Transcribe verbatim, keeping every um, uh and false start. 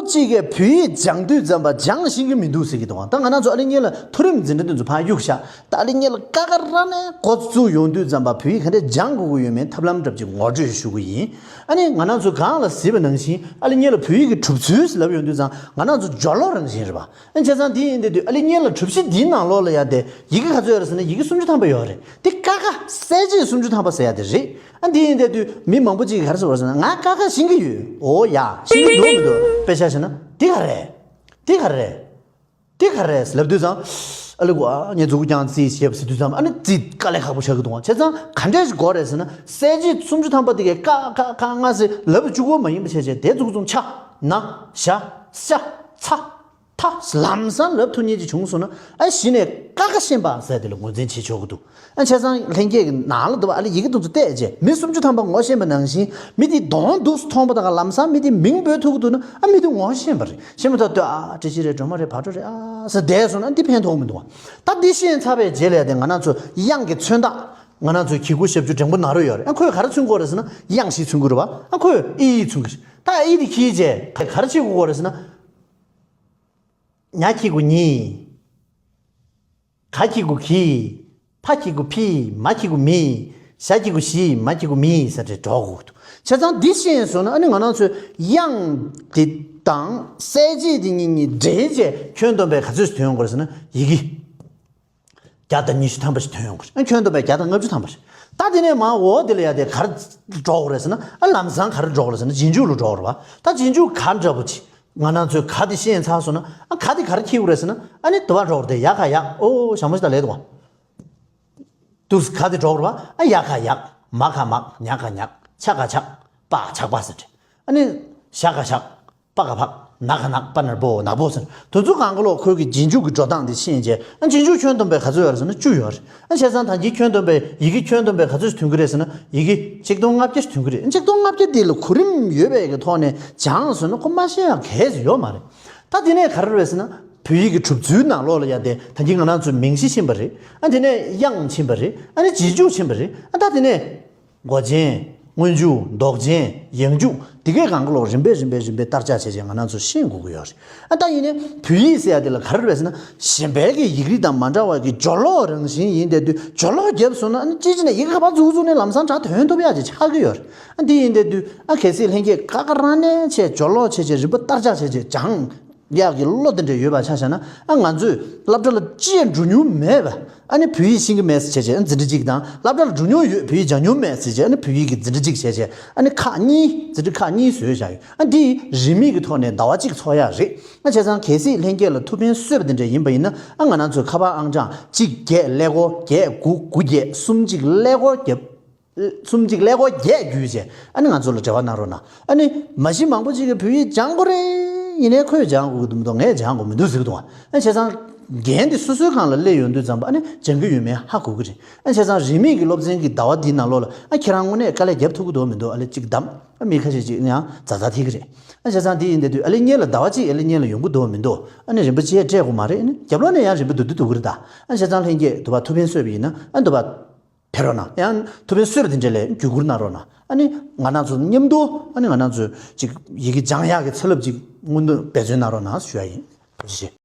གཅིག་གིས་བོད་ཡིག་སྦྱང་དུས་ཙམ་པ་སྦྱང་ཤེས་ཀྱི་མི་འདུག་ཟེར་གྱི་འདུག་ད་ང་རང་ཚོ་ཨ་ལི་གཉེར་ལ་མཐོ་རིམ་འཛིན་གྲྭ་དེ་ཚོ་ཕར་གཡུགས་ཤག་ད་ཨ་ལི་གཉེར་ལ་ཀ་ཁ་རང་ནས་འགོ་བཙུགས་ཡོང་དུས་ཙམ་པ་བོད་ཡིག་ག་འདྲས་སྦྱང་དགོས་ཀྱི་ཡོད་མེད་ཐབས་ལམ་འདྲ་པོ་ཅིག་ངོ་སྤྲོད་ཞུ་གི་ཡིན། ཨ་ནི་ང་རང་ཚོ་གོང་ལ་གཟིགས་པ་ནང་བཞིན་ཨ་ལི་གཉེར་ལ་བོད་ཡིག་གི་གྲུབ་ཚུལ་ལབ་ཡོང་དུས་ཙང་ང་རང་ཚོ་སྦྱོར་ཀློག་རང་བཞིན་རེད་པ། ཨ་བྱས་ཙང་དེ་ཡིན་དུས་ཨ་ལི་གཉེར་ལ་གྲུབ་གཞི་འདིའི་ནང་ལོགས་ལ་ཡ་དེ་ཡི་གེ་ག་ཚོད་ཡོད་རེད་ཟེར་ན་ཡི་གེ་སུམ་ཅུ་ཐམ་པ་ཡོད་རེད། དེ་ཀ་ཁ་གསལ་བྱེད་སུམ་ཅུ་ཐམ་པ་ཟེར་ཡ་དེ་རེད། ཨ་འདི་ཡིན་དེ་དུས་མི་མང་པོ་ཅིག་གིས་ག་རེ་ཟེར་བ་རེད་ཟེར་ན། ང་ཀ་ཁ་ཤེས་ཀྱི་ཡོད། འོ་ཡ་ཤེས་ཀྱི་འདུག་མི་འདུག་དཔེ་ཆ་བཞག་ན་འདི་ག་རེད། འདི་ག་རེད། འདི་ག་རེད་ལབ་དུས་ཙང་། ཨ་ལེ་གོ་ཨ་ངས་མཛུ་གུ་རྐྱང་རྩིས་བྱེད་པ་ཟེར་དུས་ཙང་ཨ་ནི་རྩིས་དཀའ་ལས་ཁག་པོ་ཆགས་ཀྱི་འདུག་བྱས་ཙང་ག་འདྲས་ཞིག་དགོས་རེད་ཟེར་ན། གསལ་བྱེད་སུམ་ཅུ་ཐམ་པ་དེ་གའི་ཀ་ཁ་ག་ང་ཟེར་ལབ་བཅུག་གོ་མ་ཡིན་པ་བྱས་བྱས་དེ་མཛུ་གུ་བཙུམ། ཆ། ན། ཞ། ཤ། ཚ། ཐ། ལམ་སང་ལབ་ཐུབ་མཁན་ཅིག་བྱུང་སོང་ན་ཨ་གཞི་ནས་ཀ་ཁ་ཤེས་པ་ཟེར་དེ་ལ་ངོས་འཛིན་བྱེད་ཆོག་གི་འདུག་ཨ་བྱས་ཙང་ལྷན་རྒྱས་ཀྱི་ནང་ལ་འདུག་པ་ཨ་ལེ་ཡི་གེ་དེ་ཚོ་བལྟས་རྗེས་མི་སུམ་ཅུ་ཐམ་པ་ངོ་ཤེས་པ་ནང་བཞིན་མི་དེ་གདོང་འདུག་སེ་མཐོང་པ་དང་ལམ་སང་མི་དེ་མིང་འབོད་ཐུབ་ཀྱི་འདུག་ན་ཨ་མི་དེ་ངོ་ཤེས་པ་རེད། ཤེས་མ་ཐག་ཏུ་ཨ་བཀྲ་ཤིས་རེད། སྒྲོལ་མ་རེད། བག་དྲོ་རེད། ཨ་ཟེར་བསྡད་སོང་ན་འདི་ཕན་ཐོགས་མི་འདུག་ད་འདི་ཤེས་ཚར་བའི་རྗེས་ལ་ཡ་དེ་ང་རང་ཚོ་དབྱངས་ཀྱི་མཚོན་རྟགས་ང་རང་ཚོའི་གི་གུ་ཞབས་ཀྱུ་འགྲེང་པོ་ནཱ་རོ་ཡོད་རེད། ཨ་ཁོས་ག་རེ་མཚོན་གྱི་ཡོད་རེད་ཟེར་ན་དབྱངས་ཤིག་མཚོན་གྱི་རེད་པ། ཨ་ཁོས་ཨི་ཡིག་མཚོན་གྱི་རེད། ད་ཨི་དེ་འཁྱེར་རྗེས་ག་རེ་བྱེད་དགོས་ཀྱི་ཡོད་རེད་ཟེར་ན། ཉ་གི་གུ་ཉི། ག་གི་གུ་གི། ཕ་གི་གུ་ཕི། མ་གི་གུ་མི། ཞ་གི་གུ་ཞི། མ་གི་གུ་མི་ཟེར་ཏེ་འགྲོ་དགོས་འདུག་བྱས་ཙང་འདི་ཤེས་སོང་ན་ཨ་ནི་ང་རང་ཚོའི་དབྱངས་འདི་དང་གསལ་བྱེད་འདི་གཉིས་གཉིས་འདྲེས་བྱས་ཁྱོན་བསྡོམས་པས་ག་ཚོད་ཞིག་ཐོན་ཡོང་དགོས་རེད་ཟེར་ན་ཡི་གེ་བརྒྱ་དང་ཉི་ཤུ་ཐམ་པ་ཞིག་ཐོན་ཡོང་གི་རེད། ཁྱོན་བསྡོམས་པས་བརྒྱ་དང་ལྔ་བཅུ་ཐམ་པ་ཞིག་ད་དེ་ནས་མར་འོ་དེ་ལ་ཡ་དེ་ག་རེ་འགྲོ་དགོས་རེད་ཟེར་ན། ཨ་ལམ་སང་ག་རེ་འགྲོ་དགོས་རེད་ཟེར་ན་རྗེས་འཇུག་ལ་འགྲོ་དགོས་རེད་པ། ད་རྗེས་འཇུག་ག་འདྲ་པོ་ཅིག་ང་རང་ཚོས་ག་དེ་ཤེས་ཚར་སོང་ན་ཨ་ག་དེ་ག་རེ་འཁྱེར་དགོས་རེད་ཟེར་ན། ཨ་ནི་དུ་བ་འགྲོ་དགོས་རེད་དེ། ཡ་ག་ཡག་ཨོ་ཞྭ་མོ་ཞིག་ད་ལས་འདུག་བ། དུ་ག་དེ་འགྲོ་དགོས་རེད་པ། ཨ་ཡ་ག་ཡག་མ་ག་མག་ཉ་ག་ཉག་ཆ་ག་ཆག་པ་ཆག་པ་ཟེར་ཏེ། ཨ་ནི་ཞ་ག་ཞག་པ་ག་ཕག་ན་ག་ནག་པ་ན་པོ་ནག་པོ་ཟེར། དེ་ཚོ་གང་ག་ལོག་ཁོའི་གི་རྗེས་འཇུག་གི་འགྲོ་སྟངས་དེ་ཤེས་རྗེས་ཨ་རྗེས་འཇུག་ཁྱོན་བསྡོམས་པས་ག་ཚོད་ཡོད་རེད་ཟེར་ན་བཅུ་ཡོད་རེད། ཨ་བྱས་ཙང་ད་གིན་ཁྱོན་བསྡོམས་པས་ཡི་གེ་ཁྱོན་བསྡོམས་པས་ག་ཚོད་ཞིག་ཐོན་གི་རེད་ཟེར་ན་ཡི་གེ་ཆིག་སྟོང་ལྔ་བརྒྱ་ཞིག་ཐོན་གི་རེད། ཆིག་སྟོང་ལྔ་བརྒྱ་དེ་ལ་གོ་རིམ་ཡོད་པའི་གི་ཐོག་ནས་སྦྱངས་སོང་ན་ཁོ་མ་ཤེས་ཡག་གལ་སྲིད་ཡོད་མ་རེད། ད་དེ་ནས་ག་རེ་རེད་ཟེར་ན་བོད་ཡིག་གི་གྲུབ་ཚུལ་ནང་ལོགས་ལ་ཡ་དེ་ད་གིན་ང་རང་ཚོས་མིང་གཞི་ཕྱིན་པ་རེད། ཨ་དེ་ནས་དབྱངས་ཕྱིན་པ་རེད། ཨ་ནི་རྗེས་འཇུག་ཕྱིན་པ་རེད། ཨ་ད་དེ་ནས། མགོ་ཅན། སྔོན་འཇུག་འདོགས་ཅན། ཡང་འཇུག་འདི་གའི་གང་ག་ལོག་རིམ་པས་རིམ་པས་རིམ་པས་བསྟར་ཆགས་བྱས་བྱས་ང་རང་ཚོ་ཤེས་དགོས་ཀྱི་ཡོད་རེད། ཨ་ད་ཡིན་ནའི་བོད་ཡིག་ཟེར་ཡ་དེ་ལ་ག་རེ་རེད་ཟེར་ན་གཞན་པའི་གི་ཡིག་རིགས་དང་མ་འདྲ་བ་གི་སྦྱོར་ཀློག་རང་བཞིན་ཡིན་དེ་དུས་སྦྱོར་ཀློག་བརྒྱབ་སོང་ན་ཨ་ནི་ཅི་ཅི་ནས་ཡི་གེ་ག་པར་འཛུགས་འཛུགས་ནས་ལམ་སང་དྲ་ཐོན་ཐུབ་ཡག་ཅིག་ཆགས་ཀྱི་ཡོད་རེད། ཨ་འདི་ཡིན་དེ་དུས་ཨ་གལ་སྲིད་ལྷན་རྒྱས་ཀ་ཀ་རང་ནས་བྱས་སྦྱོར་ཀློག་བྱས་བྱས་རིམ་པ་བསྟར་ཆགས་བྱས་བྱས་སྦྱང་ཡག་གི་བློ་དེ་འདྲ་ཡོད་པ་ཆ་བཞག་ན་ཨ་ང་ཚོས་སློབ་གྲྭ་ལ་ཅི་ཡང་འགྲོ་མྱོང་མེད་པ། ཨ་ནི་བོད་ཡིག་ཤེས་ཀྱི་མེད་ཟེར་བྱས་བྱས་ཨ་འཛིན་གྲྭ་གཅིག་དང་སློབ་གྲྭ་ལ་འགྲོ་མྱོང་ཡོད་བོད་ཡིག་སྦྱང་མྱོང་མེད་ཟེར་བྱས་ཨ་ནི་བོད་ཡིག་གི་འཛིན་གྲྭ་གཅིག་བྱས་བྱས་ཨ་ནི་ཁག་གཉིས་འཛིན་གྲྭ་ཁག་གཉིས་བཟོས་བཞག་ཡོད། ཨ་འདི་རིན་མེད་ཀྱི་ཐོག་ནས་ཟླ་བ་གཅིག་འཚོགས་ཡག་རེད། ཨ་བྱས་ཙང་གལ་སྲིད་ལྷན་རྒྱས་ལ་ཐུགས་ཕན་གསོས་པ་དེ་འདྲ་ཡིན་པ་ཡིན་ན་ཨ་ང་རང་ཚོའི་ཁ་པར་ཨང་གྲངས་གཅིག་བརྒྱད་ཀླད་ཀོར་བརྒྱད་དགུ་དགུ་བརྒྱད་གསུམ་གཅིག་ཀླད་ཀོར་བརྒྱད། གསུམ་གཅིག་ཀླད་ཀོར་བརྒྱད་བརྒྱུད་བྱས་ཨ་ནི་ང་ཚོ་ལ་འབྲེལ་བ་གནང་རོགས་གནང་། ཨ་ནི་མ་གཞི་མང་པོ་ཅིག་གིས་བོད་ཡིག་སྦྱང་དགོས་རེད། ཡིན་ནའི་ཁོས་སྦྱང་དགོས་ཀྱི་འདུག་མི་འདུག་ངས་སྦྱང་དགོས་མི་འདུག་ཟེར་གྱི་འདུག་ཨ་བྱས་ཙང་འགན་དེ་སོ་སོའི་སྒང་ལ་སླེབས་ཡོང་དུས་ཙམ་པ་ཨ་ནི་སྦྱང་གི་ཡོད་མེད་ཧ་གོ་གི་རེད། ཨ་བྱས་ཙང་རིན་མེད་ཀྱི་སློབ་ཚན་གྱི་ཟླ་བ་འདིའི་ནང་ལོགས་ལ་ཨ་ཁྱེད་རང་དངོས་གནས་དཀའ་ལས་རྒྱབ་ཐུབ་ཀྱི་འདུག་མི་འདུག་ཨ་ལས་གཅིག་བདམས། ཨ་མི་ཁ་ཤས་ཅིག་ཡང་ཛ་ཛ་ཐེ་གི་རེད། ཨ་བྱས་ཙང་འདི་ཡིན་དེ་དུས་ཨ་ལས་ངེད་ལ་ཟླ་བ་གཅིག་ཨ་ལས་ངེད་ལ་ཡོང་གི་འདུག་མི་འདུག་ཨ་ནི་རིན་པ་ཅི་ཡང་སྤྲད་དགོས་མ་རེད། ཨ་ནི་རྒྱབ་ལོགས་ནས་ཡང་རིན་པ་བསྡུ་བསྡུ་འདུག་གི་རེད་ད། ཨ་བྱས་ཙང་ལྷན་རྒྱས་འདུག་པ་ཐུགས་ཕན་གསོས་པ་ཡིན་ན་ཨ་འདུག་པ། ཕེབས་རོགས་གནང་། ཡང་ཐུགས་ཕན་གསོས་པ་དེ་འདྲ་ལས་བརྒྱུད་བསྐུར་གནང་རོགས་གནང་། ཨ་ནི་ང་རང་ཚོ་མཉམ་དུ་ཨ་ནི་ང་རང་ཚོ་ཅིག་ཡི་གེ་སྦྱང་ཡག་གི་ཚ་རླབས་ཅིག་མངོན་འདོད་འབད་བརྩོན་གནང་རོགས་གནང་ཞུ་ཡ་ཡིན། ཐུགས་རྗེ་ཆེ།